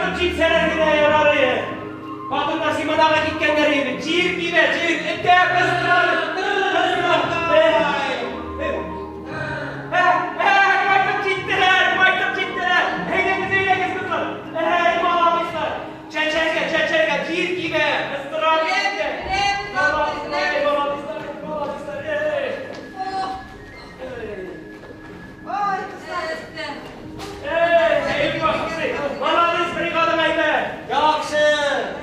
Кайтып җитсәләр генә ярар иде. Хатыннар симонага киткәннәр иде. Җир кибә, җир этә, кыздыра, кыздыра. Кайтып җиттеләр, кайтып җиттеләр. Әйдәгез, әйдәгез, кызлар. Әй, маладислар. Чәчәргә, чәчәргә, җир кибә, кыздыра. Маладислар, маладислар, маладислар. Эй. Ой, кызлар. Эй, эй, маладис, бригада әйбәт. Яхшы.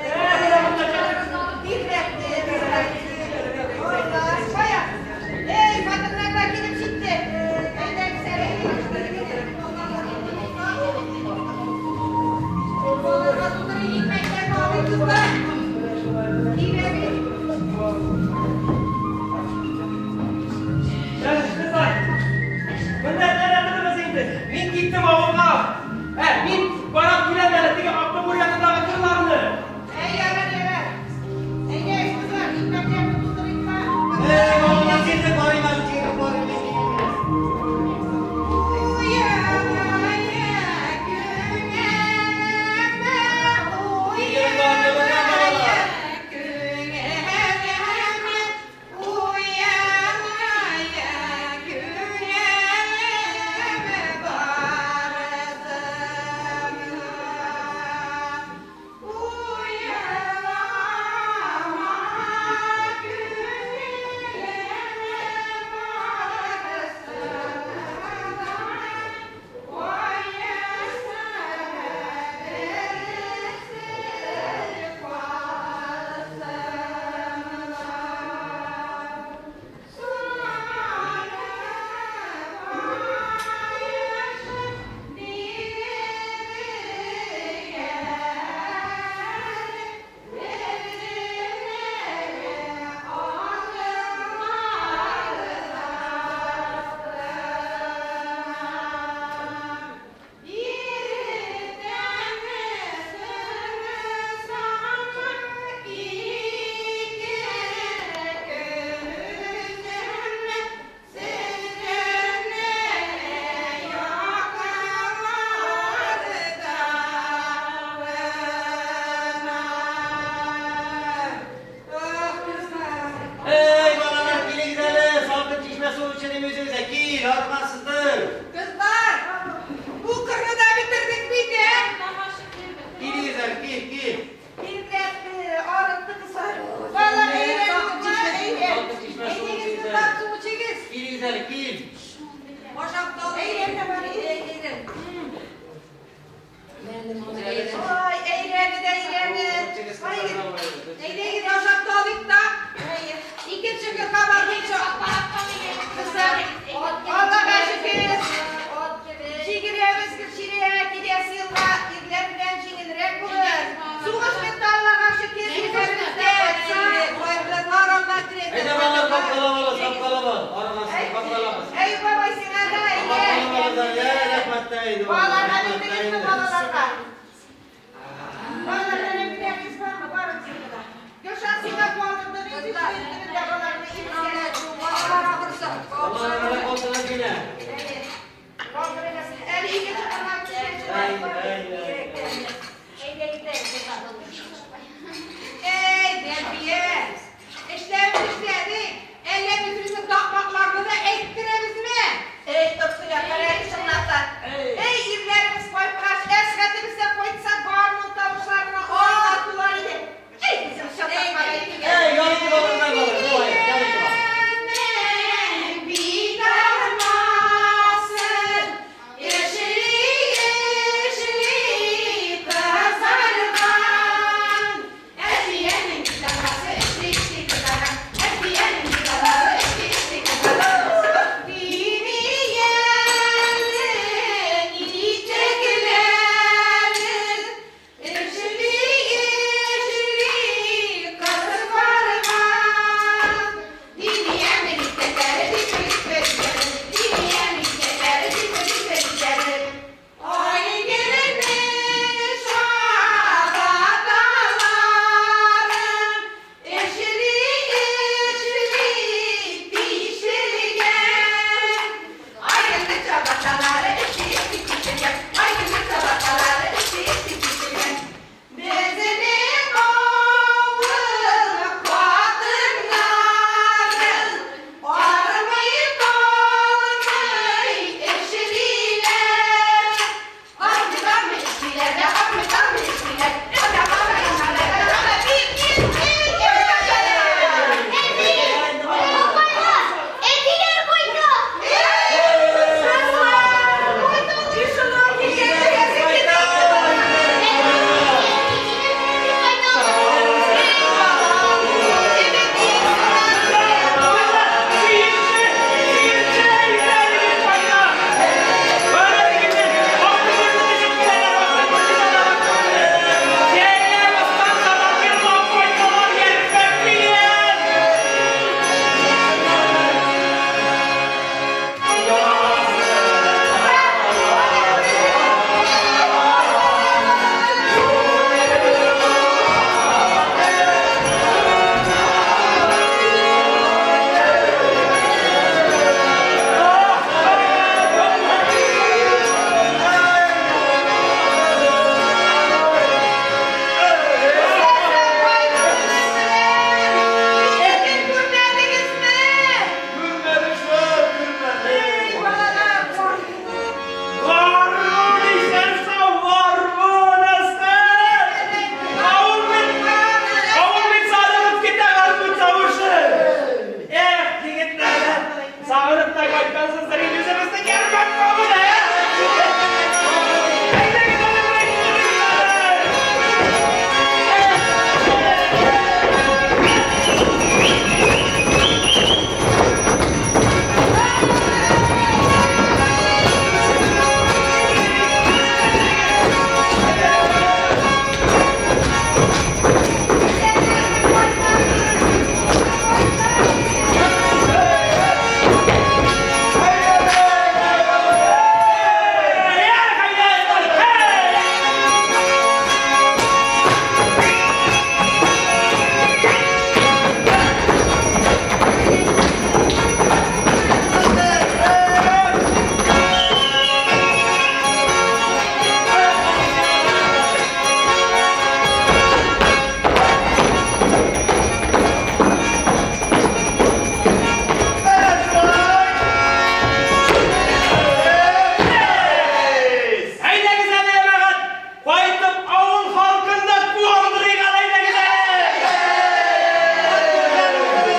Эй, менә монда чәчәк. Бигрәк тә, бигрәк тә. Ой, кая? Эй, хатыннар да килеп җитте. Әйдәгез әле. Балаларга тутырып икмәкләрне алыйк, кызлар. Кибә бит. Кызлар, монда нәрәтебез инде. Мин киттем авылга. Ә, мин барып киләм әле теге Акбүр янындагы кырларны. Әй, ярар, ярар. Әйдәгез, кызлар, икмәкләрне тутырыйк та. Эй, балалар, җирне барыйм әле, җирне барыйм. Эй, балалар, килегез әле, салкын чишмә суы эчәрем үзегезгә. Кил, арыгансыздыр. Кызлар, бу кырны да бетердек бит, ә? Килегез әле, кил, кил. Бигрәк арытты, кызлар. Балалар, әйрән, әйрән. Әйдәгез, кызлар, су эчегез. Килегез әле, кил. Әйрән дә бар, әйрән. Ой, әйрәне дә әйрәне. Әйдәгез, ашап та алыйк та. Икенче кырга баргынча. Кызлар, Аллага шөкер. Җигеләбез, Гөлчирә, киләсе елга ирләр белән җиңелрәк булыр. Сугыш бетте, Аллага шөкер, ирләребездә. Әйдә, балалар, капкалап алабыз, капкалап ал. Арыгансыз, капкалабыз. Әй, бабай, сиңа да, әйдә. Капкалап алабыз, әй, рәхмәт тә инде. Балаларга Рәхмәт тә бирдегезме, инде. балаларга?